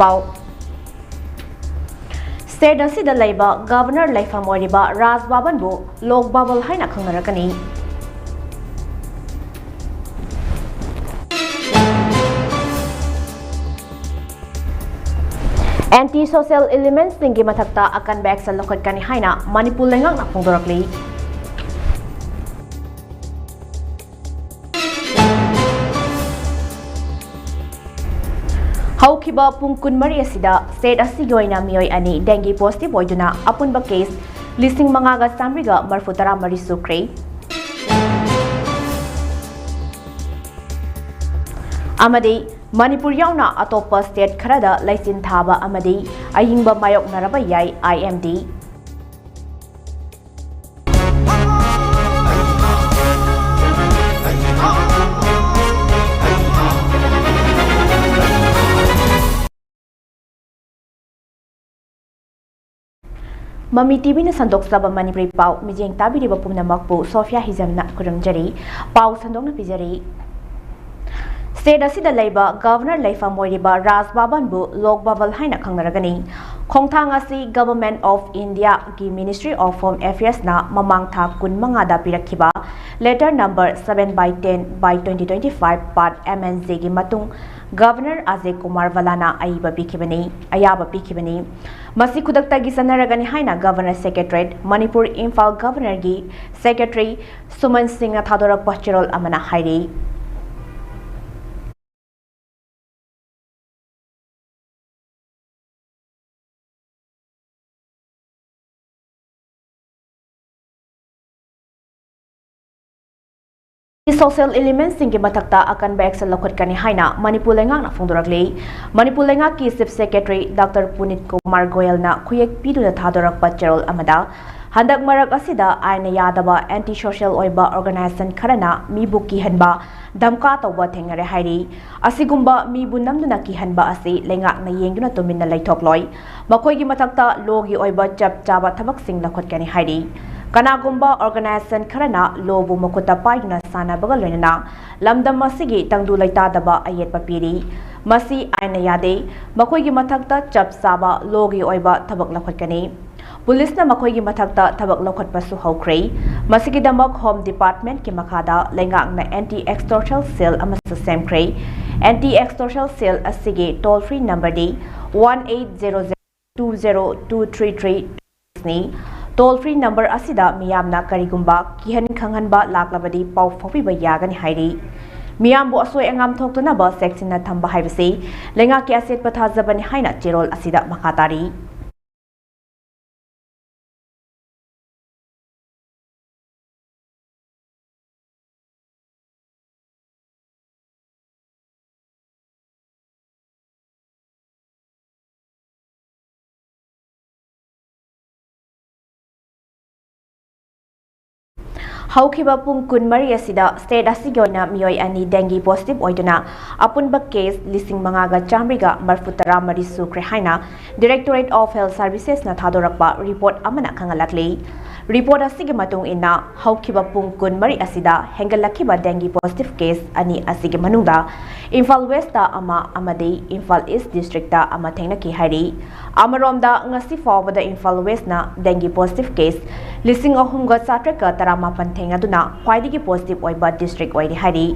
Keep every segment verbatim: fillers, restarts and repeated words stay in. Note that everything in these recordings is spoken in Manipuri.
ꯄꯥꯎ꯫ ꯁ꯭ꯇꯦꯠ ꯑꯁꯤꯗ ꯂꯩꯕ ꯒꯚꯔꯅꯔ ꯂꯩꯐꯝ ꯑꯣꯏꯔꯤꯕ ꯔꯥꯖ ꯚꯕꯟꯕꯨ ꯂꯣꯛ ꯚꯕꯟ ꯍꯥꯏꯅ ꯈꯪꯅꯔꯛꯀꯅꯤ꯫ ꯑꯦꯟꯇꯤ ꯁꯣꯁꯤꯌꯦꯜ ꯏꯂꯤꯃꯦꯟꯠꯁꯤꯡꯒꯤ ꯃꯊꯛꯇ ꯑꯀꯟꯕ ꯑꯦꯛꯁꯟ ꯂꯧꯈꯠꯀꯅꯤ ꯍꯥꯏꯅ ꯃꯅꯤꯄꯨꯔ ꯂꯩꯉꯥꯛꯅ ꯐꯣꯡꯗꯣꯔꯛꯂꯤ꯫ ꯍꯧꯈꯤꯕ ꯄꯨꯡ ꯀꯨꯟꯃꯔꯤ ꯑꯁꯤꯗ ꯁ꯭ꯇꯦꯠ ꯑꯁꯤꯒꯤ ꯑꯣꯏꯅ ꯃꯤꯑꯣꯏ ꯑꯅꯤ ꯗꯦꯡꯒꯤ ꯄꯣꯖꯤꯇꯤꯚ ꯑꯣꯏꯗꯨꯅ ꯑꯄꯨꯟꯕ ꯀꯦꯁ ꯂꯤꯁꯤꯡ ꯃꯉꯥꯒ ꯆꯥꯃꯔꯤꯒ ꯃꯔꯤꯐꯨ ꯇꯔꯥ ꯃꯔꯤ ꯁꯨꯈ꯭ꯔꯦ꯫ ꯑꯃꯗꯤ ꯃꯅꯤꯄꯨꯔ ꯌꯥꯎꯅ ꯑꯇꯣꯞꯄ ꯁ꯭ꯇꯦꯠ ꯈꯔꯗ ꯂꯩꯆꯤꯟ ꯊꯥꯕ ꯑꯃꯗꯤ ꯑꯏꯪꯕ ꯃꯥꯌꯣꯛꯅꯔꯕ ꯌꯥꯏ, ꯑꯥꯏ ꯑꯦꯝ ꯗꯤ꯫ ꯃꯃꯤ ꯇꯤꯚꯤꯅ ꯁꯟꯗꯣꯛꯆꯕ ꯃꯅꯤꯄꯨꯔꯤ ꯄꯥꯎ ꯃꯤꯠꯌꯦꯡ ꯇꯥꯕꯤꯔꯤꯕ ꯄꯨꯝꯅꯃꯛꯄꯨ ꯁꯣꯐꯤꯌꯥ ꯍꯤꯖꯝꯅ ꯈꯨꯔꯨꯝꯖꯔꯤ꯫ ꯄꯥꯎ ꯁꯟꯗꯣꯛꯅ ꯄꯤꯖꯔꯤ꯫ ꯁ꯭ꯇꯦꯠ ꯑꯁꯤꯗ ꯂꯩꯕ ꯒꯚꯔꯅꯔ ꯂꯩꯐꯝ ꯑꯣꯏꯔꯤꯕ ꯔꯥꯖ ꯚꯕꯟꯕꯨ ꯂꯣꯛ ꯚꯕꯟ ꯍꯥꯏꯅ ꯈꯪꯅꯔꯒꯅꯤ꯫ ꯈꯣꯡꯊꯥꯡ ꯑꯁꯤ Government of Indiaꯒꯤ Ministry of Home Affairsꯅ ꯃꯃꯥꯡ ꯊꯥ ꯀꯨꯟꯃꯉꯥꯗ ꯄꯤꯔꯛꯈꯤꯕ letter number seven by ten by twenty twenty-five part M N Jꯒꯤ ꯃꯇꯨꯡ ꯒꯚꯔꯅꯔ ꯑꯖꯌ ꯀꯨꯃꯥꯔ ꯚꯜꯂꯥꯅ ꯑꯏꯕ ꯄꯤꯈꯤꯕꯅꯤ, ꯑꯌꯥꯕ ꯄꯤꯈꯤꯕꯅꯤ꯫ ꯃꯁꯤ ꯈꯨꯗꯛꯇꯒꯤ ꯆꯠꯅꯔꯒꯅꯤ ꯍꯥꯏꯅ ꯒꯚꯔꯅꯔ ꯁꯦꯀ꯭ꯔꯦꯇꯔꯦꯠ, ꯃꯅꯤꯄꯨꯔ, ꯏꯝꯐꯥꯜ ꯒꯚꯔꯅꯔꯒꯤ ꯁꯦꯀ꯭ꯔꯦꯇꯔꯤ ꯁꯨꯃꯟ ꯁꯤꯡꯅ ꯊꯥꯗꯣꯔꯛꯄ ꯆꯦꯔꯣꯜ ꯑꯃꯅ ꯍꯥꯏꯔꯤ꯫ ꯁꯣꯁꯤꯌꯦꯜ ꯏꯂꯤꯃꯦꯟꯠꯁꯤꯡꯒꯤ ꯃꯊꯛꯇ ꯑꯀꯟꯕ ꯑꯦꯛꯁꯟ ꯂꯧꯈꯠꯀꯅꯤ ꯍꯥꯏꯅ ꯃꯅꯤꯄꯨꯔ ꯂꯩꯉꯥꯛꯅ ꯐꯣꯡꯗꯣꯔꯛꯂꯤ꯫ ꯃꯅꯤꯄꯨꯔ ꯂꯩꯉꯥꯛꯀꯤ ꯆꯤꯐ ꯁꯦꯀ꯭ꯔꯦꯇꯔꯤ ꯗꯥꯛꯇꯔ ꯄꯨꯅꯤꯠ ꯀꯨꯃꯥꯔ ꯒꯣꯌꯜꯅ ꯈꯨꯌꯦꯛ ꯄꯤꯗꯨꯅ ꯊꯥꯗꯣꯔꯛꯄ ꯆꯦꯔꯣꯜ ꯑꯃꯗ, ꯍꯟꯗꯛ ꯃꯔꯛ ꯑꯁꯤꯗ ꯑꯥꯏꯟꯅ ꯌꯥꯗꯕ ꯑꯦꯟꯇꯤ ꯁꯣꯁꯤꯌꯦꯜ ꯑꯣꯏꯕ ꯑꯣꯔꯒꯅꯥꯏꯖꯦꯁꯟ ꯈꯔꯅ ꯃꯤꯕꯨ ꯀꯤꯍꯟꯕ, ꯙꯝꯀꯥ ꯇꯧꯕ ꯊꯦꯡꯅꯔꯦ ꯍꯥꯏꯔꯤ꯫ ꯑꯁꯤꯒꯨꯝꯕ ꯃꯤꯕꯨ ꯅꯝꯗꯨꯅ ꯀꯤꯍꯟꯕ ꯑꯁꯤ ꯂꯩꯉꯥꯛꯅ ꯌꯦꯡꯗꯨꯅ ꯇꯨꯃꯤꯟꯅ ꯂꯩꯊꯣꯛꯂꯣꯏ꯫ ꯃꯈꯣꯏꯒꯤ ꯃꯊꯛꯇ ꯂꯣꯒꯤ ꯑꯣꯏꯕ ꯆꯞ ꯆꯥꯕ ꯊꯕꯛꯁꯤꯡ ꯂꯧꯈꯠꯀꯅꯤ ꯍꯥꯏꯔꯤ꯫ ꯀꯅꯥꯒꯨꯝꯕ ꯑꯣꯔꯒꯅꯥꯏꯖꯦꯁꯟ ꯈꯔꯅ ꯂꯣꯕꯨ ꯃꯈꯨꯠꯇ ꯄꯥꯏꯗꯨꯅ ꯁꯥꯟꯅꯕꯒ ꯂꯣꯏꯅꯅ ꯂꯝꯗꯝ ꯑꯁꯤꯒꯤ ꯇꯪꯗꯨ ꯂꯩꯇꯥꯗꯕ ꯑꯌꯦꯠꯄ ꯄꯤꯔꯤ꯫ ꯃꯁꯤ ꯑꯥꯏꯟꯅ ꯌꯥꯗꯦ꯫ ꯃꯈꯣꯏꯒꯤ ꯃꯊꯛꯇ ꯆꯞ ꯆꯥꯕ ꯂꯣꯒꯤ ꯑꯣꯏꯕ ꯊꯕꯛ ꯂꯧꯈꯠꯀꯅꯤ꯫ ꯄꯨꯂꯤꯁꯅ ꯃꯈꯣꯏꯒꯤ ꯃꯊꯛꯇ ꯊꯕꯛ ꯂꯧꯈꯠꯄꯁꯨ ꯍꯧꯈ꯭ꯔꯦ꯫ ꯃꯁꯤꯒꯤꯗꯃꯛ ꯍꯣꯝ ꯗꯤꯄꯥꯔꯠꯃꯦꯟꯠꯀꯤ ꯃꯈꯥꯗ ꯂꯩꯉꯥꯛꯅ ꯑꯦꯟꯇꯤ ꯑꯦꯛꯁꯇꯣꯔꯁꯟ ꯁꯦꯜ ꯑꯃꯁꯨ ꯁꯦꯝꯈ꯭ꯔꯦ꯫ ꯑꯦꯟꯇꯤ ꯑꯦꯛꯁꯇꯣꯔꯁꯟ ꯁꯦꯜ ꯑꯁꯤꯒꯤ ꯇꯣꯜ ꯐ꯭ꯔꯤ ꯅꯝꯕꯔꯗꯤ one eight zero zero two zero two three three ꯅꯤ꯫ ꯇꯣꯜ ꯐ꯭ꯔꯤ ꯅꯝꯕꯔ ꯑꯁꯤꯗ ꯃꯤꯌꯥꯝꯅ ꯀꯔꯤꯒꯨꯝꯕ ꯀꯤꯍꯟ ꯈꯪꯍꯟꯕ ꯂꯥꯛꯂꯕꯗꯤ ꯄꯥꯎ ꯐꯥꯎꯕꯤꯕ ꯌꯥꯒꯅꯤ ꯍꯥꯏꯔꯤ꯫ ꯃꯤꯌꯥꯝꯕꯨ ꯑꯁꯣꯏ ꯑꯉꯥꯝ ꯊꯣꯛꯇꯅꯕ ꯆꯦꯛꯁꯤꯟꯅ ꯊꯝꯕ ꯍꯥꯏꯕꯁꯤ ꯂꯩꯉꯥꯛꯀꯤ ꯑꯆꯦꯠꯄ ꯊꯥꯖꯕꯅꯤ ꯍꯥꯏꯅ ꯆꯦꯔꯣꯜ ꯑꯁꯤꯗ ꯃꯈꯥ ꯇꯥꯔꯤ꯫ ꯍꯧꯈꯤꯕ ꯄꯨꯡ ꯀꯨꯟꯃꯔꯤ ꯑꯁꯤꯗ ꯁ꯭ꯇꯦꯠ ꯑꯁꯤꯒꯤ ꯑꯣꯏꯅ ꯃꯤꯑꯣꯏ ꯑꯅꯤ ꯗꯦꯡꯒꯤ ꯄꯣꯖꯤꯇꯤꯚ ꯑꯣꯏꯗꯨꯅ ꯑꯄꯨꯟꯕ ꯀꯦꯁ ꯂꯤꯁꯤꯡ ꯃꯉꯥꯒ ꯆꯥꯃꯔꯤꯒ ꯃꯔꯤꯐꯨ ꯇꯔꯥ ꯃꯔꯤ ꯁꯨꯈ꯭ꯔꯦ ꯍꯥꯏꯅ Directorate of Health Servicesꯅ ꯊꯥꯗꯣꯔꯛꯄ ꯔꯤꯄꯣꯔꯠ ꯑꯃꯅ ꯈꯪꯍꯜꯂꯛꯂꯤ꯫ ꯔꯤꯄꯣꯔꯠ ꯑꯁꯤꯒꯤ ꯃꯇꯨꯡ ꯏꯟꯅ, ꯍꯧꯈꯤꯕ ꯄꯨꯡ ꯀꯨꯟꯃꯔꯤ ꯑꯁꯤꯗ ꯍꯦꯟꯒꯠꯂꯛꯈꯤꯕ ꯗꯦꯡꯒꯤ ꯄꯣꯖꯤꯇꯤꯚ ꯀꯦꯁ ꯑꯅꯤ ꯑꯁꯤꯒꯤ ꯃꯅꯨꯡꯗ ꯏꯝꯐꯥꯜ ꯋꯦꯁꯇ ꯑꯃ ꯑꯃꯗꯤ ꯏꯝꯐꯥꯜ ꯏꯁ ꯗꯤꯁꯇ꯭ꯔꯤꯛꯇ ꯑꯃ ꯊꯦꯡꯅꯈꯤ ꯍꯥꯏꯔꯤ꯫ ꯑꯃꯔꯣꯝꯗ, ꯉꯁꯤ ꯐꯥꯎꯕꯗ ꯏꯝꯐꯥꯜ ꯋꯦꯁꯅ ꯗꯦꯡꯒꯤ ꯄꯣꯖꯤꯇꯤꯚ ꯀꯦꯁ ꯂꯤꯁꯤꯡ ꯑꯍꯨꯝꯒ ꯆꯥꯇ꯭ꯔꯦꯠꯀ ꯇꯔꯥꯃꯥꯄꯟ ꯊꯦꯡꯅꯗꯨꯅ ꯈ꯭ꯋꯥꯏꯗꯒꯤ ꯄꯣꯖꯤꯇꯤꯚ ꯑꯣꯏꯕ ꯗꯤꯁꯇ꯭ꯔꯤꯛ ꯑꯣꯏꯔꯤ ꯍꯥꯏꯔꯤ꯫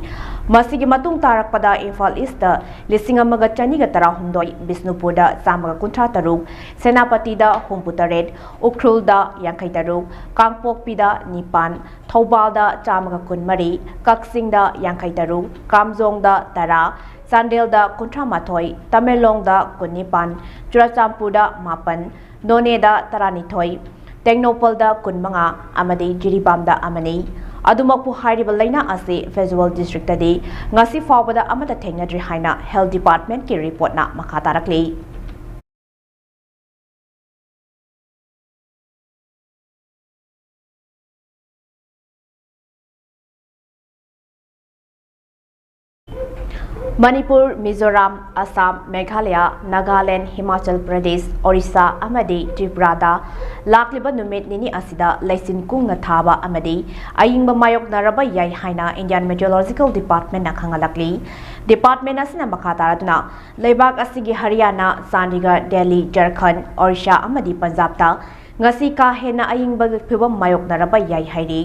ꯃꯁꯤꯒꯤ ꯃꯇꯨꯡ ꯇꯥꯔꯛꯄꯗ ꯏꯝꯐꯥꯜ ꯏꯁꯇ ꯂꯤꯁꯤꯡ ꯑꯃꯒ ꯆꯅꯤꯒ ꯇꯔꯥꯍꯨꯝꯗꯣꯏ, ꯕꯤꯁꯅꯨꯄꯨꯔꯗ ꯆꯥꯝꯃꯒ ꯀꯨꯟꯊ꯭ꯔꯥ ꯇꯔꯨꯛ, ꯁꯦꯅꯥꯄꯇꯤꯗ ꯍꯨꯝꯐꯨ ꯇꯔꯦꯠ, ꯎꯈ꯭ꯔꯨꯜꯗ ꯌꯥꯡꯈꯩ ꯇꯔꯨꯛ, ꯀꯥꯡꯄꯣꯛꯄꯤꯗ ꯅꯤꯄꯥꯟ, ꯊꯧꯕꯥꯜꯗ ꯆꯥꯝꯃꯒ ꯀꯨꯟꯃꯔꯤ, ꯀꯛꯆꯤꯡꯗ ꯌꯥꯡꯈꯩ ꯇꯔꯨꯛ, ꯀꯥꯝꯖꯣꯡꯗ ꯇꯔꯥ, ꯆꯥꯟꯗꯦꯜꯗ ꯀꯨꯟꯊ꯭ꯔꯥ ꯃꯥꯊꯣꯏ, ꯇꯃꯦꯡꯂꯣꯡꯗ ꯀꯨꯟꯅꯤꯄꯥꯟ, ꯆꯨꯔꯆꯥꯟꯄꯨꯔꯗ ꯃꯥꯄꯟ, ꯅꯣꯅꯦꯗ ꯇꯔꯥꯅꯤꯊꯣꯏ, ꯇꯦꯡꯅꯧꯄꯜꯗ ꯀꯨꯟꯃꯉꯥ ꯑꯃꯗꯤ ꯖꯤꯔꯤꯕꯥꯝꯗ ꯑꯃꯅꯤ꯫ ꯑꯗꯨꯃꯛꯄꯨ ꯍꯥꯏꯔꯤꯕ ꯂꯥꯏꯅꯥ ꯑꯁꯤ ꯐꯦꯖꯋꯜ ꯗꯤꯁꯇ꯭ꯔꯤꯛꯇꯗꯤ ꯉꯁꯤ ꯐꯥꯎꯕꯗ ꯑꯃꯠꯇ ꯊꯦꯡꯅꯗ꯭ꯔꯤ ꯍꯥꯏꯅ ꯍꯦꯜꯊ ꯗꯤꯄꯥꯔꯠꯃꯦꯟꯠꯀꯤ ꯔꯤꯄꯣꯔꯠꯅ ꯃꯈꯥ ꯇꯥꯔꯛꯂꯤ꯫ ꯃꯅꯤꯄꯨꯔ, ꯃꯤꯖꯣꯔꯥꯝ, ꯑꯁꯥꯝ, ꯃꯦꯘꯥꯂꯌꯥ, ꯅꯥꯒꯥꯂꯦꯟꯗ, ꯍꯤꯃꯥꯆꯜ ꯄ꯭ꯔꯗꯦꯁ, ꯑꯣꯔꯤꯁꯥ ꯑꯃꯗꯤ ꯇ꯭ꯔꯤꯄꯨꯔꯥꯗ ꯂꯥꯛꯂꯤꯕ ꯅꯨꯃꯤꯠ ꯅꯤꯅꯤ ꯑꯁꯤꯗ ꯂꯩꯆꯤꯟ ꯀꯨꯡꯅ ꯊꯥꯕ ꯑꯃꯗꯤ ꯑꯏꯪꯕ ꯃꯥꯌꯣꯛꯅꯔꯕ ꯌꯥꯏ ꯍꯥꯏꯅ ꯏꯟꯗꯤꯌꯥꯟ ꯃꯦꯇꯤꯑꯣꯔꯣꯂꯣꯖꯤꯀꯦꯜ ꯗꯤꯄꯥꯔꯠꯃꯦꯟꯠꯅ ꯈꯪꯍꯜꯂꯛꯂꯤ꯫ Department ꯑꯁꯤꯅ ꯃꯈꯥ ꯇꯥꯔꯗꯨꯅ ꯂꯩꯕꯥꯛ ꯑꯁꯤꯒꯤ ꯍꯔꯤꯌꯥꯅꯥ, ꯆꯥꯟꯗꯤꯒꯔ, ꯗꯦꯜꯂꯤ, ꯖꯔꯈꯟꯗ, ꯑꯣꯔꯤꯁꯥ ꯑꯃꯗꯤ ꯄꯟꯖꯥꯕꯇ ꯉꯁꯤ ꯀꯥ ꯍꯦꯟꯅ ꯑꯏꯪꯕꯒꯤ ꯐꯤꯕꯝ ꯃꯥꯌꯣꯛꯅꯔꯕ ꯌꯥꯏ ꯍꯥꯏꯔꯤ꯫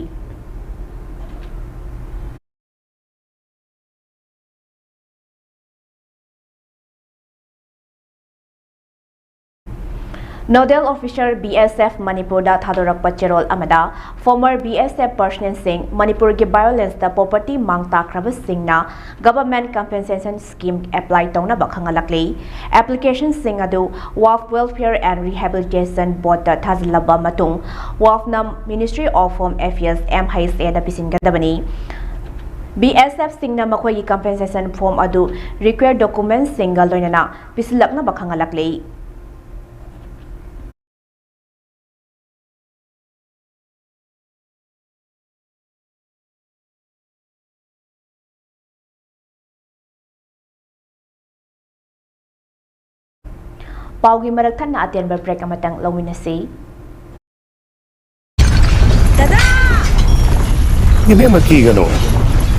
Nodal Officer B S F ꯃꯅꯤꯄꯨꯔꯗ ꯊꯥꯗꯣꯔꯛꯄ ꯆꯦꯔꯣꯜ ꯑꯃꯗ former B S F personnelꯁꯤꯡ, ꯃꯅꯤꯄꯨꯔꯒꯤ violenceꯇ property ꯃꯥꯡ ꯇꯥꯛꯈ꯭ꯔꯕꯁꯤꯡꯅ government compensation scheme apply ꯇꯧꯅꯕ ꯈꯪꯍꯜꯂꯛꯂꯤ꯫ Applicationꯁꯤꯡ ꯑꯗꯨ Waqf Welfare and Rehabilitation Boardꯇ ꯊꯥꯖꯤꯜꯂꯕ ꯃꯇꯨꯡ, Waqfꯅ Ministry of Home Affairs, M H Aꯗ ꯄꯤꯁꯤꯟꯒꯗꯕꯅꯤ꯫ B S Fꯁꯤꯡꯅ ꯃꯈꯣꯏꯒꯤ compensation form ꯑꯗꯨ required documentsꯁꯤꯡꯒ ꯂꯣꯏꯅꯅ ꯄꯤꯁꯤꯜꯂꯛꯅꯕ ꯈꯪꯍꯜꯂꯛꯂꯤ꯫ ꯄꯥꯎꯒꯤ ꯃꯔꯛ ꯊꯠꯅ ꯑꯇꯦꯟꯕ break ꯑꯃꯇꯪ ꯂꯧꯃꯤꯟꯅꯁꯤ꯫ ꯗꯗꯥ! ꯏꯕꯦꯝꯃ, ꯀꯤꯒꯅꯨ,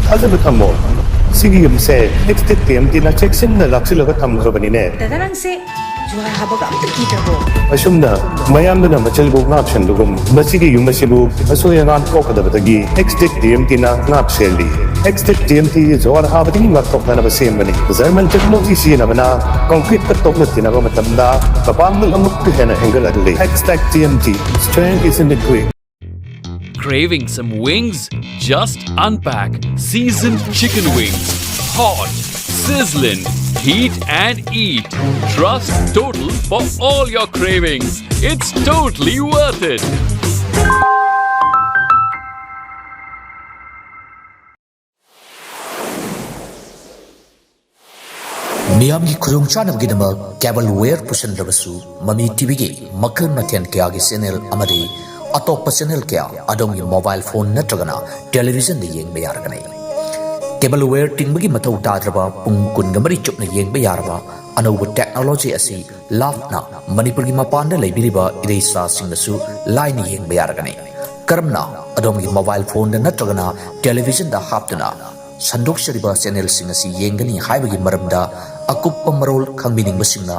ꯊꯥꯖꯕ ꯊꯝꯃꯣ꯫ ꯁꯤꯒꯤ ꯌꯨꯝꯁꯦ Extech T M Tꯅ ꯆꯦꯛꯁꯤꯟꯅ ꯂꯥꯛꯁꯤꯜꯂꯒ ꯊꯝꯈ꯭ꯔꯕꯅꯤꯅꯦ꯫ ꯗꯗꯥ, ꯅꯪꯁꯦ ꯖꯨꯍꯥꯔ ꯍꯥꯕꯒ ꯑꯝꯇ ꯀꯤꯗ꯭ꯔꯕꯣ? ꯑꯁꯨꯝꯅ ꯃꯌꯥꯝꯗꯨꯅ ꯃꯆꯤꯜꯕꯨ ꯉꯥꯛ ꯁꯦꯟꯕꯒꯨꯝ, ꯃꯁꯤꯒꯤ ꯌꯨꯝ ꯑꯁꯤꯕꯨ ꯑꯁꯣꯏ ꯑꯉꯥꯝ ꯊꯣꯛꯀꯗꯕꯗꯒꯤ Extech T M Tꯅ ꯉꯥꯛ ꯁꯦꯜꯂꯤ꯫ Extech T M T ꯖꯨꯍꯥꯔ ꯍꯥꯕꯗꯒꯤ ꯉꯥꯛꯊꯣꯛꯅꯅꯕ ꯁꯦꯝꯕꯅꯤ꯫ German technology ꯁꯤꯖꯤꯟꯅꯕꯅ concreteꯀ ꯇꯣꯛꯅ ꯇꯤꯟꯅꯕ ꯃꯇꯝꯗ ꯃꯄꯥꯡꯒꯜ ꯑꯃꯨꯛꯀ ꯍꯦꯟꯅ ꯍꯦꯟꯒꯠꯍꯜꯂꯤ꯫ Extech T M T, strength is in the grit. Craving some wings? Just unpack seasoned chicken wings. Hot, sizzling, heat and eat. Trust Total for all your cravings. It's totally worth it. ꯃꯤꯌꯥꯝꯒꯤ ꯈꯨꯗꯣꯡꯆꯥꯅꯕꯒꯤꯗꯃꯛ cable wire ꯄꯨꯁꯤꯟꯗ꯭ꯔꯕꯁꯨ, ꯃꯃꯤ ꯇꯤꯚꯤꯒꯤ ꯃꯈꯜ ꯃꯊꯦꯜ ꯀꯌꯥꯒꯤ channel ꯑꯃꯗꯤ ꯑꯇꯣꯞꯄ channel ꯀꯌꯥ ꯑꯗꯣꯝꯒꯤ mobile phone ꯅꯠꯇ꯭ꯔꯒꯅ televisionꯗ ꯌꯦꯡꯕ ꯌꯥꯔꯒꯅꯤ꯫ Cable wire ꯇꯤꯡꯕꯒꯤ ꯃꯊꯧ ꯇꯥꯗ꯭ꯔꯕ, ꯄꯨꯡ ꯀꯨꯟꯒ ꯃꯔꯤ ꯆꯨꯞꯅ ꯌꯦꯡꯕ ꯌꯥꯔꯕ ꯑꯅꯧꯕ technology ꯑꯁꯤ ꯂꯥꯞꯅ ꯃꯅꯤꯄꯨꯔꯒꯤ ꯃꯄꯥꯟꯗ ꯂꯩꯕꯤꯔꯤꯕ ꯏꯔꯩꯆꯥꯁꯤꯡꯅꯁꯨ ꯂꯥꯏꯅ ꯌꯦꯡꯕ ꯌꯥꯔꯒꯅꯤ꯫ ꯀꯔꯝꯅ? ꯑꯗꯣꯝꯒꯤ mobile phoneꯗ ꯅꯠꯇ꯭ꯔꯒꯅ televisionꯗ ꯍꯥꯞꯇꯨꯅ ꯁꯟꯗꯣꯛꯆꯔꯤꯕ ꯆꯦꯅꯦꯜꯁꯤꯡ ꯑꯁꯤ ꯌꯦꯡꯒꯅꯤ ꯍꯥꯏꯕꯒꯤ ꯃꯔꯝꯗ ꯑꯀꯨꯞꯄ ꯃꯔꯣꯜ ꯈꯪꯕꯤꯅꯤꯡꯕꯁꯤꯡꯅ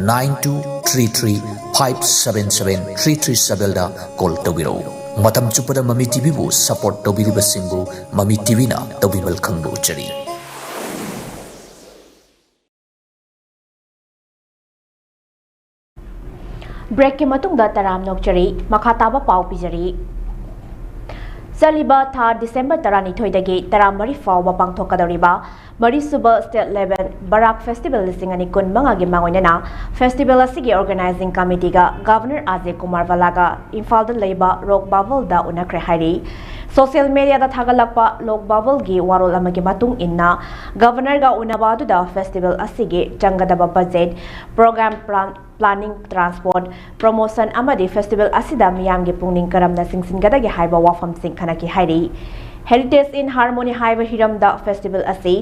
nine two three three five seven seven three three sevenꯗ ꯀꯣꯜ ꯇꯧꯕꯤꯔꯛꯎ꯫ ꯃꯇꯝ ꯆꯨꯞꯄꯗ ꯃꯃꯤ ꯇꯤꯚꯤꯕꯨ ꯁꯄꯣꯔꯠ ꯇꯧꯕꯤꯔꯤꯕꯁꯤꯡꯕꯨ ꯃꯃꯤ ꯇꯤꯚꯤꯅ ꯇꯧꯕꯤꯃꯜ ꯈꯪꯕ ꯎꯠꯆꯔꯤ꯫ ꯕ꯭ꯔꯦꯛꯀꯤ ꯃꯇꯨꯡꯗ ꯇꯔꯥꯝ ꯅꯣꯛꯆꯔꯤ꯫ ꯃꯈꯥ ꯇꯥꯕ ꯄꯥꯎ ꯄꯤꯖꯔꯤ꯫ ꯆꯠꯂꯤꯕ ꯊꯥ ꯗꯤꯁꯦꯝꯕꯔ ꯇꯔꯥꯅꯤꯊꯣꯏꯗꯒꯤ ꯇꯔꯥꯃꯔꯤ ꯐꯥꯎꯕ ꯄꯥꯡꯊꯣꯛꯀꯗꯧꯔꯤꯕ ꯃꯔꯤꯁꯨꯕ State Level ꯕꯔꯥꯛ Festival ꯂꯤꯁꯤꯡ ꯑꯅꯤ ꯀꯨꯟ ꯃꯉꯥꯒꯤ ꯃꯥꯡꯑꯣꯏꯅꯅ festival ꯑꯁꯤꯒꯤ organizing committeeꯒ Governor ꯑꯖꯌ ꯀꯨꯃꯥꯔ ꯚꯜꯂꯥꯒ ꯏꯝꯐꯥꯜꯗ ꯂꯩꯕ ꯔꯣꯛ ꯕꯥꯕꯜꯗ ꯎꯅꯈ꯭ꯔꯦ ꯍꯥꯏꯔꯤ꯫ Social mediaꯗ ꯊꯥꯒꯠꯂꯛꯄ ꯔꯣꯛ ꯕꯥꯕꯜꯒꯤ ꯋꯥꯔꯣꯜ ꯑꯃꯒꯤ ꯃꯇꯨꯡ ꯏꯟꯅ, Governorꯒ ꯎꯅꯕ ꯑꯗꯨꯗ festival ꯑꯁꯤꯒꯤ ꯆꯪꯒꯗꯕ budget, program plan, planning, transport, promotion ꯑꯃꯗꯤ festival ꯑꯁꯤꯗ ꯃꯤꯌꯥꯝꯒꯤ ꯄꯨꯛꯅꯤꯡ ꯀꯔꯝꯅ ꯆꯤꯡꯁꯤꯟꯒꯗꯒꯦ ꯍꯥꯏꯕ ꯋꯥꯐꯝꯁꯤꯡ ꯈꯟꯅꯈꯤ ꯍꯥꯏꯔꯤ꯫ Heritage in Harmony ꯍꯥꯏꯕ ꯍꯤꯔꯝꯗ festival ꯑꯁꯤ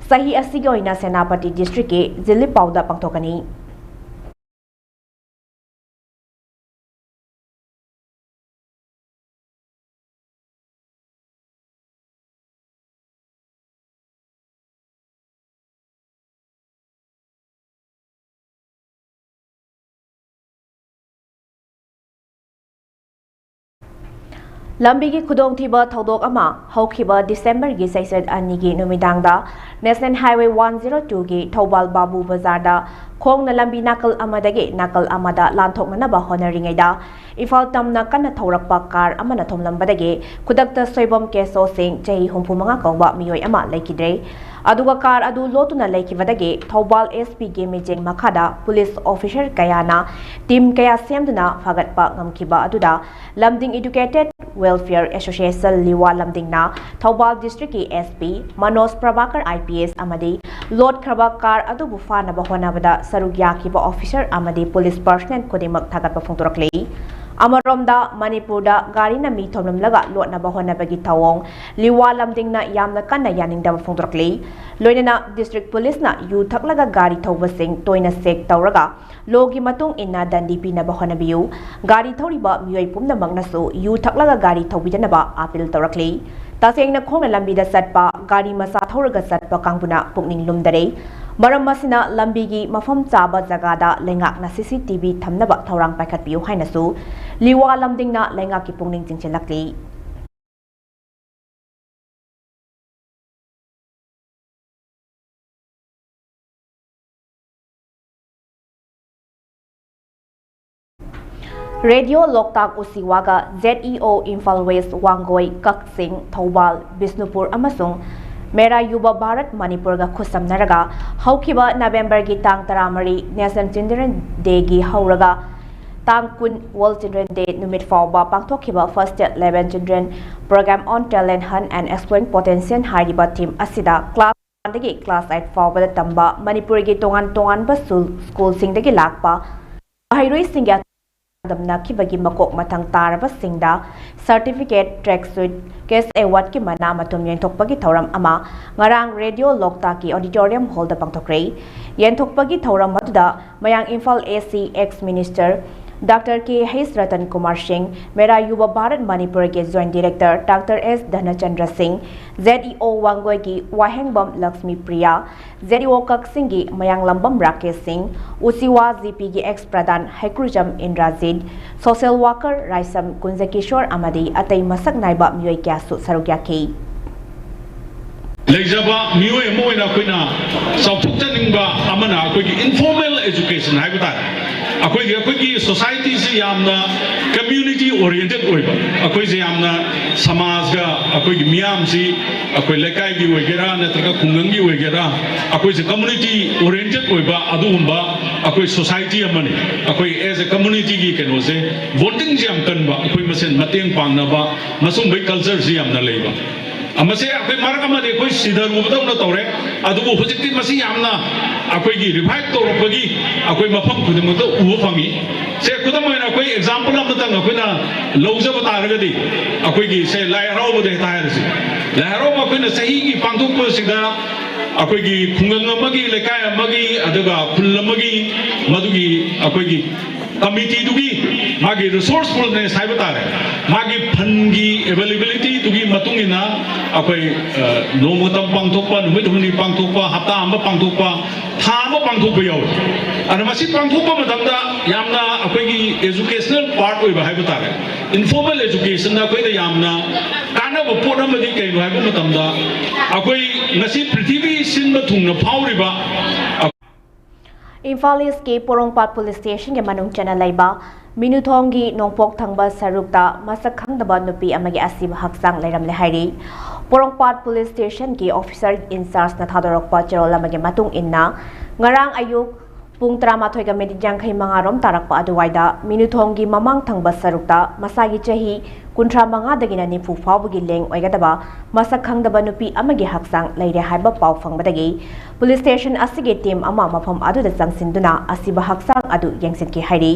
ꯆꯍꯤ ꯑꯁꯤꯒꯤ ꯑꯣꯏꯅ ꯁꯦꯅꯥꯄꯇꯤ districtꯀꯤ ꯖꯤꯂꯤꯄꯥꯎꯗ ꯄꯥꯡꯊꯣꯛꯀꯅꯤ꯫ ꯂꯝꯕꯤꯒꯤ ꯈꯨꯗꯣꯡꯊꯤꯕ ꯊꯧꯗꯣꯛ ꯑꯃ ꯍꯧꯈꯤꯕ ꯗꯤꯁꯦꯝꯕꯔꯒꯤ ꯆꯩꯆꯠ ꯑꯅꯤꯒꯤ ꯅꯨꯃꯤꯗꯥꯡꯗ National Highway one zero twoꯒꯤ Thoubal ꯕꯥꯕꯨ ꯕꯖꯥꯔꯗ ꯈꯣꯡꯅ ꯂꯝꯕꯤ ꯅꯥꯀꯜ ꯑꯃꯗꯒꯤ ꯅꯥꯀꯜ ꯑꯃꯗ ꯂꯥꯟꯊꯣꯛꯅꯅꯕ ꯍꯣꯠꯅꯔꯤꯉꯩꯗ ꯏꯝꯐꯥꯜ ꯇꯝꯅ ꯀꯟꯅ ꯊꯧꯔꯛꯄ car ꯑꯃꯅ ꯊꯣꯝꯂꯝꯕꯗꯒꯤ ꯈꯨꯗꯛꯇ ꯁꯣꯏꯕꯝ ꯀꯦꯁꯣ ꯁꯤꯡ, ꯆꯍꯤ ꯍꯨꯝꯐꯨ ꯃꯉꯥ ꯀꯧꯕ ꯃꯤꯑꯣꯏ ꯑꯃ ꯂꯩꯈꯤꯗ꯭ꯔꯦ꯫ ꯑꯗꯨꯒ car ꯑꯗꯨ ꯂꯣꯠꯇꯨꯅ ꯂꯩꯈꯤꯕꯗꯒꯤ ꯊꯧꯕꯥꯜ S Pꯒꯤ ꯃꯤꯠꯌꯦꯡ ꯃꯈꯥꯗ police officer ꯀꯌꯥꯅ team ꯀꯌꯥ ꯁꯦꯝꯗꯨꯅ ꯐꯥꯒꯠꯄ ꯉꯝꯈꯤꯕ ꯑꯗꯨꯗ ꯂꯝꯗꯤꯡ Educated Welfare Association ꯂꯤꯋꯥ ꯂꯝꯗꯤꯡꯅ Thoubal districtꯀꯤ S P Manoj Prabhakar I P S ꯑꯃꯗꯤ ꯂꯣꯠꯈ꯭ꯔꯕ car ꯑꯗꯨꯕꯨ ꯐꯥꯅꯕ ꯍꯣꯠꯅꯕꯗ ꯁꯔꯨꯛ ꯌꯥꯈꯤꯕ officer ꯑꯃꯗꯤ police personnel ꯈꯨꯗꯤꯡꯃꯛ ꯊꯥꯒꯠꯄ ꯐꯣꯡꯗꯣꯔꯛꯂꯤ꯫ ꯑꯃꯔꯣꯝꯗ, ꯃꯅꯤꯄꯨꯔꯗ ꯒꯥꯔꯤꯅ ꯃꯤ ꯊꯣꯝꯂꯝꯂꯒ ꯂꯣꯠꯅꯕ ꯍꯣꯠꯅꯕꯒꯤ ꯊꯧꯑꯣꯡ ꯂꯤꯋꯥ ꯂꯝꯗꯤꯡꯅ ꯌꯥꯝꯅ ꯀꯟꯅ ꯌꯥꯅꯤꯡꯗꯕ ꯐꯣꯡꯗꯣꯔꯛꯂꯤ꯫ ꯂꯣꯏꯅꯅ district policeꯅ ꯌꯨ ꯊꯛꯂꯒ ꯒꯥꯔꯤ ꯊꯧꯕꯁꯤꯡ ꯇꯣꯏꯅ check ꯇꯧꯔꯒ lawꯒꯤ ꯃꯇꯨꯡ ꯏꯟꯅ ꯗꯟꯗꯤ ꯄꯤꯅꯕ ꯍꯣꯠꯅꯕꯤꯌꯨ꯫ ꯒꯥꯔꯤ ꯊꯧꯔꯤꯕ ꯃꯤꯑꯣꯏ ꯄꯨꯝꯅꯃꯛꯅꯁꯨ ꯌꯨ ꯊꯛꯂꯒ ꯒꯥꯔꯤ ꯊꯧꯕꯤꯗꯅꯕ appeal ꯇꯧꯔꯛꯂꯤ꯫ ꯇꯁꯦꯡꯅ ꯈꯣꯡꯅ ꯂꯝꯕꯤꯗ ꯆꯠꯄ, ꯒꯥꯔꯤ ꯃꯆꯥ ꯊꯧꯔꯒ ꯆꯠꯄ ꯀꯥꯡꯕꯨꯅ ꯄꯨꯛꯅꯤꯡ ꯂꯨꯝꯗꯔꯦ꯫ ꯃꯔꯝ ꯑꯁꯤꯅ ꯂꯝꯕꯤꯒꯤ ꯃꯐꯝ ꯆꯥꯕ ꯖꯒꯥꯗ ꯂꯩꯉꯥꯛꯅ C C T V ꯊꯝꯅꯕ ꯊꯧꯔꯥꯡ ꯄꯥꯏꯈꯠꯄꯤꯌꯨ ꯍꯥꯏꯅꯁꯨ ꯂꯤꯋꯥ ꯂꯝꯗꯤꯡꯅ ꯂꯩꯉꯥꯛꯀꯤ ꯄꯨꯛꯅꯤꯡ ꯆꯤꯡꯁꯤꯜꯂꯛꯂꯤ꯫ ꯔꯦꯗꯤꯑꯣ ꯂꯣꯛꯇꯥꯛ ꯎꯆꯤꯋꯥꯒ Z E O Imphal west Wangoi, Kakching, Thoubal, Bishnupur ꯑꯃꯁꯨꯡ ꯃꯦꯔꯥ ꯌꯨꯕ ꯚꯥꯔꯠ ꯃꯅꯤꯄꯨꯔꯒ ꯈꯨꯠꯁꯝꯅꯔꯒ ꯍꯧꯈꯤꯕ ꯅꯕꯦꯝꯕꯔꯒꯤ ꯇꯥꯡ ꯇꯔꯥꯃꯔꯤ National Children Dayꯒꯤ ꯍꯧꯔꯒ ꯇꯥꯡ ꯀꯨꯟ World Children Day ꯅꯨꯃꯤꯠ ꯐꯥꯎꯕ ꯄꯥꯡꯊꯣꯛꯈꯤꯕ First Step Eleven Children Program on Talent Hunt and Exploring Potential ꯍꯥꯏꯔꯤꯕ theme ꯑꯁꯤꯗ class one ꯗꯒꯤ class eight ꯐꯥꯎꯕꯗ ꯇꯝꯕ ꯃꯅꯤꯄꯨꯔꯒꯤ ꯇꯣꯉꯥꯟ ꯇꯣꯉꯥꯟꯕ ꯁ꯭ꯀꯨꯜ, ꯁ꯭ꯀꯨꯜꯁꯤꯡꯗꯒꯤ ꯂꯥꯛꯄ ꯃꯍꯩꯔꯣꯏꯁꯤꯡꯒꯤ ꯆꯥꯡꯗꯝꯅꯈꯤꯕꯒꯤ ꯃꯀꯣꯛ ꯃꯊꯪ ꯇꯥꯔꯕꯁꯤꯡꯗ certificate, track suit, cash awardꯀꯤ ꯃꯅꯥ ꯃꯊꯨꯝ ꯌꯦꯟꯊꯣꯛꯄꯒꯤ ꯊꯧꯔꯝ ꯑꯃ ꯉꯔꯥꯡ ꯔꯦꯗꯤꯑꯣ ꯂꯣꯛꯇꯥꯛꯀꯤ auditorium hallꯗ ꯄꯥꯡꯊꯣꯛꯈ꯭ꯔꯦ꯫ ꯌꯦꯟꯊꯣꯛꯄꯒꯤ ꯊꯧꯔꯝ ꯑꯗꯨꯗ ꯃꯌꯥꯡ Imphal A C ex minister Doctor K H Ratan Kumar Singh, ꯃꯦꯔꯥ ꯌꯨꯕ ꯚꯥꯔꯠ ꯃꯅꯤꯄꯨꯔꯒꯤ joint director Doctor S Dhanachandra Singh, Z E O ꯋꯥꯡꯒꯣꯏꯒꯤ ꯋꯥꯍꯦꯡꯕꯝ Lakshmi Priya, Z E O ꯀꯛꯆꯤꯡꯒꯤ ꯃꯌꯥꯡꯂꯝꯕꯝ ꯔꯥꯀꯦꯁ ꯁꯤꯡ, ꯎꯆꯤꯋꯥ G Pꯒꯤ ex ꯄ꯭ꯔꯙꯥꯟ ꯍꯩꯀ꯭ꯔꯨꯖꯝ ꯏꯟꯗ꯭ꯔꯥꯖꯤꯠ, social worker ꯔꯥꯏꯁꯝ ꯀꯨꯟꯖꯀꯤꯁꯣꯔ ꯑꯃꯗꯤ ꯑꯇꯩ ꯃꯁꯛ ꯅꯥꯏꯕ ꯃꯤꯑꯣꯏ ꯀꯌꯥꯁꯨ ꯁꯔꯨꯛ ꯌꯥꯈꯤ꯫ ꯂꯩꯖꯕ ꯃꯤꯑꯣꯏ ꯑꯃ ꯑꯣꯏꯅ ꯑꯩꯈꯣꯏꯅ ꯆꯥꯎꯊꯣꯛꯆꯅꯤꯡꯕ ꯑꯃꯅ ꯑꯩꯈꯣꯏꯒꯤ informal education ꯍꯥꯏꯕ ꯇꯥꯔꯦ꯫ ꯑꯩꯈꯣꯏꯒꯤ, ꯑꯩꯈꯣꯏꯒꯤ societyꯁꯤ ꯌꯥꯝꯅ community oriented ꯑꯣꯏꯕ, ꯑꯩꯈꯣꯏꯁꯦ ꯌꯥꯝꯅ ꯁꯃꯥꯖꯒ, ꯑꯩꯈꯣꯏꯒꯤ ꯃꯤꯌꯥꯝꯁꯤ, ꯑꯩꯈꯣꯏ ꯂꯩꯀꯥꯏꯒꯤ ꯑꯣꯏꯒꯦꯔꯥ ꯅꯠꯇ꯭ꯔꯒ ꯈꯨꯡꯒꯪꯒꯤ ꯑꯣꯏꯒꯦꯔꯥ, ꯑꯩꯈꯣꯏꯁꯦ community oriented ꯑꯣꯏꯕ ꯑꯗꯨꯒꯨꯝꯕ ꯑꯩꯈꯣꯏ society ꯑꯃꯅꯤ꯫ ꯑꯩꯈꯣꯏ as a communityꯒꯤ ꯀꯩꯅꯣꯁꯦ, bondingꯁꯦ ꯌꯥꯝ ꯀꯟꯕ, ꯑꯩꯈꯣꯏ ꯃꯁꯦꯟ ꯃꯇꯦꯡ ꯄꯥꯡꯅꯕ, ꯃꯁꯨꯝꯕꯩ cultureꯁꯤ ꯌꯥꯝꯅ ꯂꯩꯕ꯫ ꯃꯁꯦ ꯑꯩꯈꯣꯏ ꯃꯔꯛ ꯑꯃꯗꯤ ꯑꯩꯈꯣꯏ ꯁꯤꯊꯔꯨꯕꯗꯧꯅ ꯇꯧꯔꯦ, ꯑꯗꯨꯕꯨ ꯍꯧꯖꯤꯛꯇꯤ ꯃꯁꯤ ꯌꯥꯝꯅ ꯑꯩꯈꯣꯏꯒꯤ revive ꯇꯧꯔꯛꯄꯒꯤ ꯑꯩꯈꯣꯏ ꯃꯐꯝ ꯈꯨꯗꯤꯡꯃꯛꯇ ꯎꯕ ꯐꯪꯉꯤ꯫ ꯁꯦ, ꯈꯨꯗꯝ ꯑꯣꯏꯅ ꯑꯩꯈꯣꯏ example ꯑꯃꯇꯪ ꯑꯩꯈꯣꯏꯅ ꯂꯧꯖꯕ ꯇꯥꯔꯒꯗꯤ, ꯑꯩꯈꯣꯏꯒꯤ, ꯁꯦ, ꯂꯥꯏ ꯍꯔꯥꯎꯕꯗ ꯍꯦꯛꯇ ꯍꯥꯏꯔꯁꯤ꯫ ꯂꯥꯏ ꯍꯔꯥꯎꯕ ꯑꯩꯈꯣꯏꯅ ꯆꯍꯤꯒꯤ ꯄꯥꯡꯊꯣꯛꯄꯁꯤꯗ ꯑꯩꯈꯣꯏꯒꯤ ꯈꯨꯡꯒꯪ ꯑꯃꯒꯤ, ꯂꯩꯀꯥꯏ ꯑꯃꯒꯤ, ꯑꯗꯨꯒ ꯈꯨꯜ ꯑꯃꯒꯤ, ꯃꯗꯨꯒꯤ ꯑꯩꯈꯣꯏꯒꯤ committeeꯗꯨꯒꯤ ꯃꯥꯒꯤ ꯔꯤꯁꯣꯔꯁꯐꯨꯜꯅꯦꯁ ꯍꯥꯏꯕ ꯇꯥꯔꯦ, ꯃꯥꯒꯤ ꯐꯟꯒꯤ ꯑꯦꯕꯦꯂꯦꯕꯤꯂꯤꯇꯤꯗꯨꯒꯤ ꯃꯇꯨꯡ ꯏꯟꯅ ꯑꯩꯈꯣꯏ, ꯑ, ꯅꯣꯡꯃꯇꯝ ꯄꯥꯡꯊꯣꯛꯄ, ꯅꯨꯃꯤꯠ ꯍꯨꯝꯅꯤ ꯄꯥꯡꯊꯣꯛꯄ, ꯍꯞꯇꯥ ꯑꯃ ꯄꯥꯡꯊꯣꯛꯄ, ꯊꯥ ꯑꯃ ꯄꯥꯡꯊꯣꯛꯄ ꯌꯥꯎꯏ꯫ ꯑꯗ ꯃꯁꯤ ꯄꯥꯡꯊꯣꯛꯄ ꯃꯇꯝꯗ ꯌꯥꯝꯅ ꯑꯩꯈꯣꯏꯒꯤ ꯑꯦꯖꯨꯀꯦꯁꯅꯦꯜ ꯄꯥꯔꯠ ꯑꯣꯏꯕ ꯍꯥꯏꯕ ꯇꯥꯔꯦ, ꯏꯟꯐꯣꯔꯃꯦꯜ ꯑꯦꯖꯨꯀꯦꯁꯟꯗ ꯑꯩꯈꯣꯏꯗ ꯌꯥꯝꯅ ꯀꯥꯟꯅꯕ ꯄꯣꯠ ꯑꯃꯗꯤ ꯀꯩꯅꯣ ꯍꯥꯏꯕ ꯃꯇꯝꯗ, ꯑꯩꯈꯣꯏ ꯉꯁꯤ ꯄ꯭ꯔꯤꯊꯤꯕꯤ ꯁꯤꯟꯕ ꯊꯨꯡꯅ ꯐꯥꯎꯔꯤꯕ ꯏꯝꯐꯥꯜ ꯏꯁꯀꯤ ꯄꯣꯔꯣꯝꯄꯥꯠ ꯄꯨꯂꯤꯁ ꯁ꯭ꯇꯦꯁꯟꯒꯤ ꯃꯅꯨꯡ ꯆꯟꯅ ꯂꯩꯕ ꯃꯤꯅꯨꯊꯣꯡꯒꯤ ꯅꯣꯡꯄꯣꯛ ꯊꯪꯕ ꯁꯔꯨꯛꯇ ꯃꯁꯛ ꯈꯪꯗꯕ ꯅꯨꯄꯤ ꯑꯃꯒꯤ ꯑꯁꯤꯕ ꯍꯛꯆꯥꯡ ꯂꯩꯔꯝꯂꯦ ꯍꯥꯏꯔꯤ꯫ ꯄꯣꯔꯣꯝꯄꯥꯠ ꯄꯨꯂꯤꯁ ꯁ꯭ꯇꯦꯁꯟꯒꯤ ꯑꯣꯐꯤꯁꯔ ꯏꯟꯆꯥꯔꯖꯅ ꯊꯥꯗꯣꯔꯛꯄ ꯆꯦꯔꯣꯜ ꯑꯃꯒꯤ ꯃꯇꯨꯡ ꯏꯟꯅ, ꯉꯔꯥꯡ ꯑꯌꯨꯛ ꯄꯨꯡ ꯇꯔꯥꯃꯥꯊꯣꯏꯒ ꯃꯤꯅꯤꯠ ꯌꯥꯡꯈꯩ ꯃꯉꯥꯔꯣꯝ ꯇꯥꯔꯛꯄ ꯑꯗꯨꯋꯥꯏꯗ ꯃꯤꯅꯨꯊꯣꯡꯒꯤ ꯃꯃꯥꯡ ꯊꯪꯕ ꯁꯔꯨꯛꯇ ꯃꯁꯥꯒꯤ ꯆꯍꯤ ꯀꯨꯟꯊ꯭ꯔꯥ ꯃꯉꯥꯗꯒꯤꯅ ꯅꯤꯐꯨ ꯐꯥꯎꯕꯒꯤ ꯂꯦꯡ ꯑꯣꯏꯒꯗꯕ ꯃꯁꯛ ꯈꯪꯗꯕ ꯅꯨꯄꯤ ꯑꯃꯒꯤ ꯍꯛꯆꯥꯡ ꯂꯩꯔꯦ ꯍꯥꯏꯕ ꯄꯥꯎ ꯐꯪꯕꯗꯒꯤ ꯄꯨꯂꯤꯁ ꯁ꯭ꯇꯦꯁꯟ ꯑꯁꯤꯒꯤ ꯇꯤꯝ ꯑꯃ ꯃꯐꯝ ꯑꯗꯨꯗ ꯆꯪꯁꯤꯟꯗꯨꯅ ꯑꯁꯤꯕ ꯍꯛꯆꯥꯡ ꯑꯗꯨ ꯌꯦꯡꯁꯤꯟꯈꯤ ꯍꯥꯏꯔꯤ꯫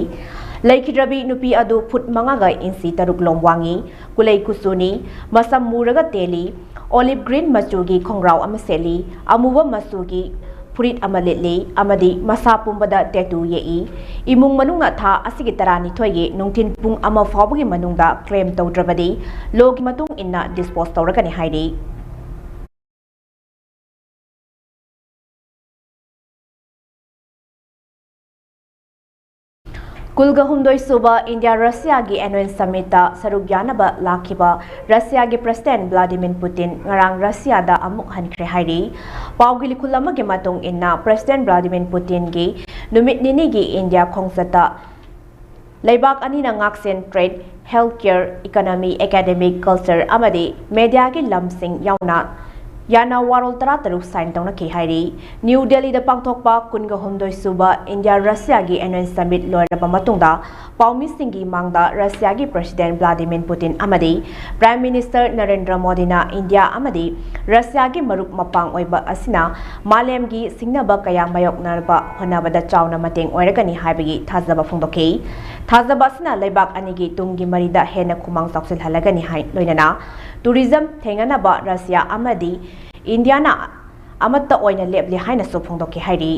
ꯂꯩꯈꯤꯗ꯭ꯔꯕꯤ ꯅꯨꯄꯤ ꯑꯗꯨ ꯐꯨꯠ ꯃꯉꯥꯒ ꯏꯟꯆꯤ ꯇꯔꯨꯛ ꯂꯣꯝ ꯋꯥꯡꯉꯤ, ꯀꯨꯂꯩ ꯀꯨꯆꯨꯅꯤ, ꯃꯁꯝ ꯃꯨꯔꯒ ꯇꯦꯜꯂꯤ, ꯑꯣꯂꯤꯚ ꯒ꯭ꯔꯤꯟ ꯃꯆꯨꯒꯤ ꯈꯣꯡꯒ꯭ꯔꯥꯎ ꯑꯃ ꯁꯦꯠꯂꯤ, ꯑꯃꯨꯕ ꯃꯆꯨꯒꯤ ꯐꯨꯔꯤꯠ ꯑꯃ ꯂꯤꯠꯂꯤ ꯑꯃꯗꯤ ꯃꯁꯥ ꯄꯨꯝꯕꯗ ꯇꯦꯇꯨ ꯌꯦꯛꯏ꯫ ꯏꯃꯨꯡ ꯃꯅꯨꯡꯅ ꯊꯥ ꯑꯁꯤꯒꯤ ꯇꯔꯥꯅꯤꯊꯣꯏꯒꯤ ꯅꯨꯡꯊꯤꯜ ꯄꯨꯡ ꯑꯃ ꯐꯥꯎꯕꯒꯤ ꯃꯅꯨꯡꯗ ꯀ꯭ꯂꯦꯝ ꯇꯧꯗ꯭ꯔꯕꯗꯤ ꯂꯣꯒꯤ ꯃꯇꯨꯡ ꯏꯟꯅ ꯗꯤꯁꯄꯣꯖ ꯇꯧꯔꯒꯅꯤ ꯍꯥꯏꯔꯤ꯫ ꯀꯨꯜꯒ ꯍꯨꯝꯗꯣꯏ ꯁꯨꯕ ꯏꯟꯗꯤꯌꯥ ꯔꯁꯤꯌꯥꯒꯤ ꯑꯦꯅꯨꯋꯦꯜ ꯁꯃꯤꯠꯇ ꯁꯔꯨꯛ ꯌꯥꯅꯕ ꯂꯥꯛꯈꯤꯕ ꯔꯁꯤꯌꯥꯒꯤ ꯄ꯭ꯔꯁꯤꯗꯦꯟ ꯚ꯭ꯂꯥꯗꯤꯃꯤꯔ ꯄꯨꯇꯤꯟ ꯉꯔꯥꯡ ꯔꯁꯤꯌꯥꯗ ꯑꯃꯨꯛ ꯍꯟꯈ꯭ꯔꯦ ꯍꯥꯏꯔꯤ꯫ ꯄꯥꯎꯒꯤ ꯂꯤꯈꯨꯜ ꯑꯃꯒꯤ ꯃꯇꯨꯡ ꯏꯟꯅ, ꯄ꯭ꯔꯁꯤꯗꯦꯟ ꯚ꯭ꯂꯥꯗꯤꯃꯤꯔ ꯄꯨꯇꯤꯟꯒꯤ ꯅꯨꯃꯤꯠ ꯅꯤꯅꯤꯒꯤ ꯏꯟꯗꯤꯌꯥ ꯈꯣꯡꯆꯠꯇ ꯂꯩꯕꯥꯛ ꯑꯅꯤꯅ ꯉꯥꯛꯁꯦꯟ trade, health care, economy, academic, culture ꯑꯃꯗꯤ ꯃꯦꯗꯤꯌꯥꯒꯤ ꯂꯝꯁꯤꯡ ꯌꯥꯎꯅ ꯌꯥꯅ ꯋꯥꯔꯣꯜ ꯇꯔꯥꯇꯔꯨꯛ ꯁꯥꯏꯟ ꯇꯧꯅꯈꯤ ꯍꯥꯏꯔꯤ꯫ ꯅ꯭ꯌꯨ ꯗꯦꯜꯂꯤꯗ ꯄꯥꯡꯊꯣꯛꯄ ꯀꯨꯟꯒ ꯍꯨꯝꯗꯣꯏ ꯁꯨꯕ ꯏꯟꯗꯤꯌꯥ ꯔꯁꯤꯌꯥꯒꯤ ꯑꯦꯅꯨꯋꯦꯜ ꯁꯃꯤꯠ ꯂꯣꯏꯔꯕ ꯃꯇꯨꯡꯗ ꯄꯥꯎꯃꯤꯁꯤꯡꯒꯤ ꯃꯥꯡꯗ ꯔꯁꯤꯌꯥꯒꯤ ꯄ꯭ꯔꯁꯤꯗꯦꯟ ꯚ꯭ꯂꯥꯗꯤꯃꯤꯔ ꯄꯨꯇꯤꯟ ꯑꯃꯗꯤ ꯄ꯭ꯔꯥꯏꯝ ꯃꯤꯅꯤꯁꯇꯔ ꯅꯔꯦꯟꯗ꯭ꯔ ꯃꯣꯗꯤꯅ ꯏꯟꯗꯤꯌꯥ ꯑꯃꯗꯤ ꯔꯁꯤꯌꯥꯒꯤ ꯃꯔꯨꯞ ꯃꯄꯥꯡ ꯑꯣꯏꯕ ꯑꯁꯤꯅ ꯃꯥꯂꯦꯝꯒꯤ ꯁꯤꯡꯅꯕ ꯀꯌꯥ ꯃꯥꯌꯣꯛꯅꯕ ꯍꯣꯠꯅꯕꯗ ꯆꯥꯎꯅ ꯃꯇꯦꯡ ꯑꯣꯏꯔꯒꯅꯤ ꯍꯥꯏꯕꯒꯤ ꯊꯥꯖꯕ ꯐꯣꯡꯗꯣꯛꯈꯤ꯫ ꯊꯥꯖꯕ ꯑꯁꯤꯅ ꯂꯩꯕꯥꯛ ꯑꯅꯤꯒꯤ ꯇꯨꯡꯒꯤ ꯃꯔꯤꯗ ꯍꯦꯟꯅ ꯈꯨꯃꯥꯡ ꯆꯥꯎꯁꯤꯜꯍꯜꯂꯒꯅꯤ ꯍꯥꯏ, ꯂꯣꯏꯅꯅ ꯇꯨꯔꯤꯖꯝ ꯊꯦꯡꯅꯅꯕ ꯔꯁꯤꯌꯥ ꯑꯃꯗꯤ ꯏꯟꯗꯤꯌꯥꯅ ꯑꯃꯠꯇ ꯑꯣꯏꯅ ꯂꯦꯞꯂꯤ ꯍꯥꯏꯅꯁꯨ ꯐꯣꯡꯗꯣꯛꯈꯤ ꯍꯥꯏꯔꯤ꯫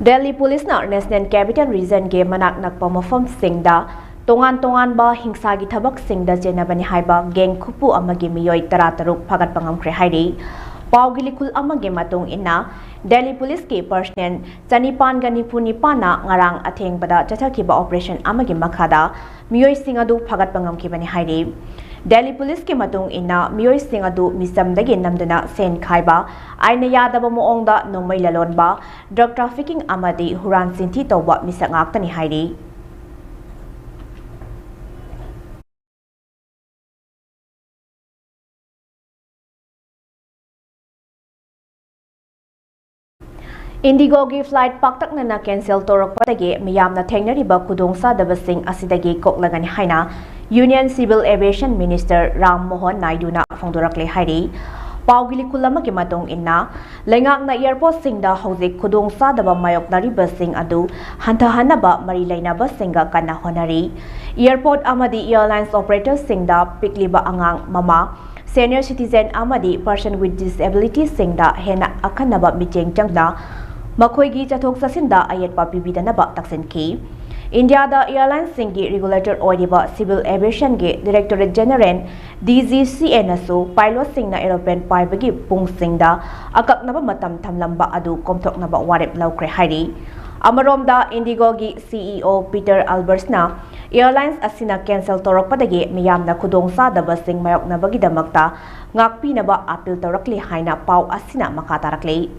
ꯗꯦꯜꯂꯤ ꯄꯨꯂꯤꯁꯅ National Capital Regionꯒꯤ ꯃꯅꯥꯛ ꯅꯛꯄ ꯃꯐꯝꯁꯤꯡꯗ ꯇꯣꯉꯥꯟ ꯇꯣꯉꯥꯟꯕ ꯍꯤꯡꯁꯥꯒꯤ ꯊꯕꯛꯁꯤꯡꯗ ꯆꯦꯟꯅꯕꯅꯤ ꯍꯥꯏꯕ gang ꯈꯨꯄꯨ ꯑꯃꯒꯤ ꯃꯤꯑꯣꯏ ꯇꯔꯥꯇꯔꯨꯛ ꯐꯥꯒꯠꯄ ꯉꯝꯈ꯭ꯔꯦ ꯍꯥꯏꯔꯤ꯫ ꯄꯥꯎꯒꯤ ꯂꯤꯈꯨꯜ ꯑꯃꯒꯤ ꯃꯇꯨꯡ ꯏꯟꯅ, ꯗꯦꯜꯂꯤ ꯄꯨꯂꯤꯁꯀꯤ personnel ꯆꯅꯤꯄꯥꯟꯒ ꯅꯤꯐꯨ ꯅꯤꯄꯥꯟꯅ ꯉꯔꯥꯡ ꯑꯊꯦꯡꯕꯗ ꯆꯠꯊꯈꯤꯕ operation ꯑꯃꯒꯤ ꯃꯈꯥꯗ ꯃꯤꯑꯣꯏꯁꯤꯡ ꯑꯗꯨ ꯐꯥꯒꯠꯄ ꯉꯝꯈꯤꯕꯅꯤ ꯍꯥꯏꯔꯤ꯫ ꯗꯦꯜꯂꯤ ꯄꯨꯂꯤꯁꯀꯤ ꯃꯇꯨꯡ ꯏꯟꯅ, ꯃꯤꯑꯣꯏꯁꯤꯡ ꯑꯗꯨ ꯃꯤꯆꯝꯗꯒꯤ ꯅꯝꯗꯨꯅ ꯁꯦꯟ ꯈꯥꯏꯕ, ꯑꯥꯏꯟꯅ ꯌꯥꯗꯕ ꯃꯑꯣꯡꯗ ꯅꯣꯡꯃꯩ ꯂꯂꯣꯟꯕ, drug trafficking ꯑꯃꯗꯤ ꯍꯨꯔꯥꯟ ꯆꯤꯟꯊꯤ ꯇꯧꯕ ꯃꯤꯁꯛ ꯉꯥꯛꯇꯅꯤ ꯍꯥꯏꯔꯤ꯫ IndiGoꯒꯤ flight ꯄꯥꯛꯇꯛꯅꯅ cancel ꯇꯧꯔꯛꯄꯗꯒꯤ ꯃꯤꯌꯥꯝꯅ ꯊꯦꯡꯅꯔꯤꯕ ꯈꯨꯗꯣꯡꯆꯥꯗꯕꯁꯤꯡ ꯑꯁꯤꯗꯒꯤ ꯀꯣꯛꯂꯒꯅꯤ ꯍꯥꯏꯅ Union Civil Aviation Minister Ram Mohan ꯅꯥꯏꯗꯨꯅ ꯐꯣꯡꯗꯣꯔꯛꯂꯦ ꯍꯥꯏꯔꯤ꯫ ꯄꯥꯎꯒꯤ ꯂꯤꯈꯨꯜ ꯑꯃꯒꯤ ꯃꯇꯨꯡ ꯏꯟꯅ, ꯂꯩꯉꯥꯛꯅ airportꯁꯤꯡꯗ ꯍꯧꯖꯤꯛ ꯈꯨꯗꯣꯡꯆꯥꯗꯕ ꯃꯥꯌꯣꯛꯅꯔꯤꯕꯁꯤꯡ ꯑꯗꯨ ꯍꯟꯊꯍꯟꯅꯕ ꯃꯔꯤ ꯂꯩꯅꯕꯁꯤꯡꯒ ꯀꯟꯅ ꯍꯣꯠꯅꯔꯤ꯫ Airport ꯑꯃꯗꯤ airlines operatorꯁꯤꯡꯗ ꯄꯤꯛꯂꯤꯕ ꯑꯉꯥꯡ, ꯃꯃꯥ, senior citizen ꯑꯃꯗꯤ person with disabilityꯁꯤꯡꯗ ꯍꯦꯟꯅ ꯑꯈꯟꯅꯕ ꯃꯤꯠꯌꯦꯡ ꯆꯪꯗꯨꯅ ꯃꯈꯣꯏꯒꯤ ꯆꯠꯊꯣꯛ ꯆꯠꯁꯤꯟꯗ ꯑꯌꯦꯠꯄ ꯄꯤꯕꯤꯗꯅꯕ ꯇꯛꯁꯤꯟꯈꯤ꯫ ꯏꯟꯗꯤꯌꯥꯗ airlineꯁꯤꯡꯒꯤ regulator ꯑꯣꯏꯔꯤꯕ Civil Aviationꯒꯤ Directorate General, DGCAꯅꯁꯨ pilotꯁꯤꯡꯅ aeroplane ꯄꯥꯏꯕꯒꯤ ꯄꯨꯡꯁꯤꯡꯗ ꯑꯀꯛꯅꯕ ꯃꯇꯝ ꯊꯝꯂꯝꯕ ꯑꯗꯨ ꯀꯣꯝꯊꯣꯛꯅꯕ ꯋꯥꯔꯦꯞ ꯂꯧꯈ꯭ꯔꯦ ꯍꯥꯏꯔꯤ꯫ ꯑꯃꯔꯣꯝꯗ, IndiGoꯒꯤ CEO Peter Albertsꯅ airlines ꯑꯁꯤꯅ cancel ꯇꯧꯔꯛꯄꯗꯒꯤ ꯃꯤꯌꯥꯝꯅ ꯈꯨꯗꯣꯡꯆꯥꯗꯕꯁꯤꯡ ꯃꯥꯌꯣꯛꯅꯕꯒꯤꯗꯃꯛꯇ ꯉꯥꯛꯄꯤꯅꯕ appeal ꯇꯧꯔꯛꯂꯤ ꯍꯥꯏꯅ ꯄꯥꯎ ꯑꯁꯤꯅ ꯃꯈꯥ ꯇꯥꯔꯛꯂꯤ꯫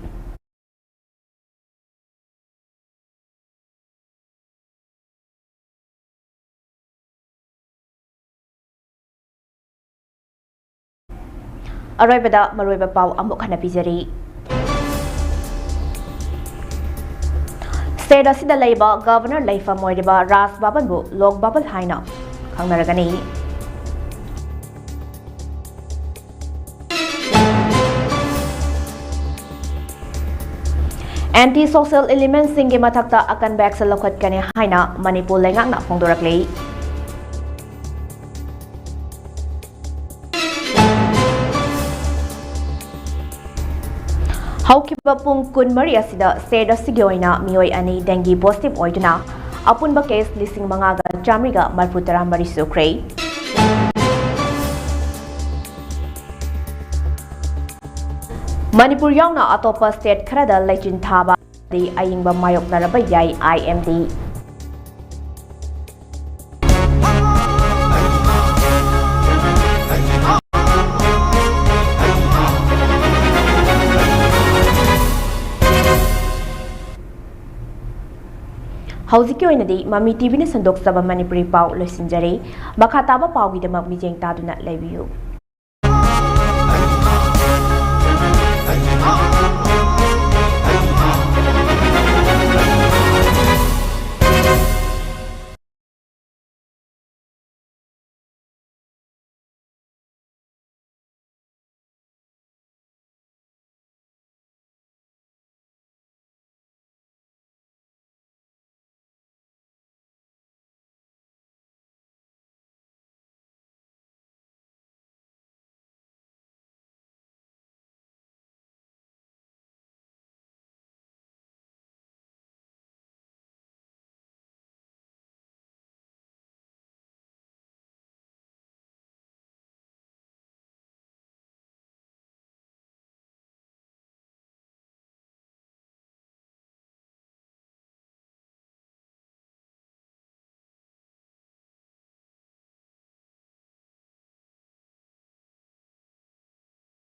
ꯑꯔꯣꯏꯕꯗ ꯃꯔꯨꯑꯣꯏꯕ ꯄꯥꯎ ꯑꯃꯨꯛ ꯍꯟꯅ ꯄꯤꯖꯔꯤ꯫ State ꯑꯁꯤꯗ ꯂꯩꯕ Governor ꯂꯩꯐꯝ ꯑꯣꯏꯔꯤꯕ ꯔꯥꯖ ꯚꯕꯟꯕꯨ ꯂꯣꯛ ꯚꯕꯟ ꯍꯥꯏꯅ ꯈꯪꯅꯔꯒꯅꯤ꯫ Anti social elementꯁꯤꯡꯒꯤ ꯃꯊꯛꯇ ꯑꯀꯟꯕ action ꯂꯧꯈꯠꯀꯅꯤ ꯍꯥꯏꯅ ꯃꯅꯤꯄꯨꯔ ꯂꯩꯉꯥꯛꯅ ꯐꯣꯡꯗꯣꯔꯛꯂꯤ꯫ ꯍꯧꯈꯤꯕ ꯄꯨꯡ ꯀꯨꯟꯃꯔꯤ ꯑꯁꯤꯗ state ꯑꯁꯤꯒꯤ ꯑꯣꯏꯅ ꯃꯤꯑꯣꯏ ꯑꯅꯤ dengue positive ꯑꯣꯏꯗꯨꯅ ꯑꯄꯨꯟꯕ case ꯂꯤꯁꯤꯡ ꯃꯉꯥꯒ ꯆꯥꯃꯔꯤꯒ ꯃꯔꯤꯐꯨ ꯇꯔꯥ ꯃꯔꯤ ꯁꯨꯈ꯭ꯔꯦ꯫ ꯃꯅꯤꯄꯨꯔ ꯌꯥꯎꯅ ꯑꯇꯣꯞꯄ state ꯈꯔꯗ ꯂꯩꯆꯤꯟ ꯊꯥꯕ ꯑꯃꯗꯤ ꯑꯏꯪꯕ ꯃꯥꯌꯣꯛꯅꯔꯕ ꯌꯥꯏ, I M D꯫ ꯍꯧꯖꯤꯛꯀꯤ ꯑꯣꯏꯅꯗꯤ ꯃꯃꯤ TVꯅ ꯁꯟꯗꯣꯛꯆꯕ ꯃꯅꯤꯄꯨꯔꯤ ꯄꯥꯎ ꯂꯣꯏꯁꯤꯟꯖꯔꯦ꯫ ꯃꯈꯥ ꯇꯥꯕ ꯄꯥꯎꯒꯤꯗꯃꯛ ꯃꯤꯠꯌꯦꯡ ꯇꯥꯗꯨꯅ ꯂꯩꯕꯤꯌꯨ꯫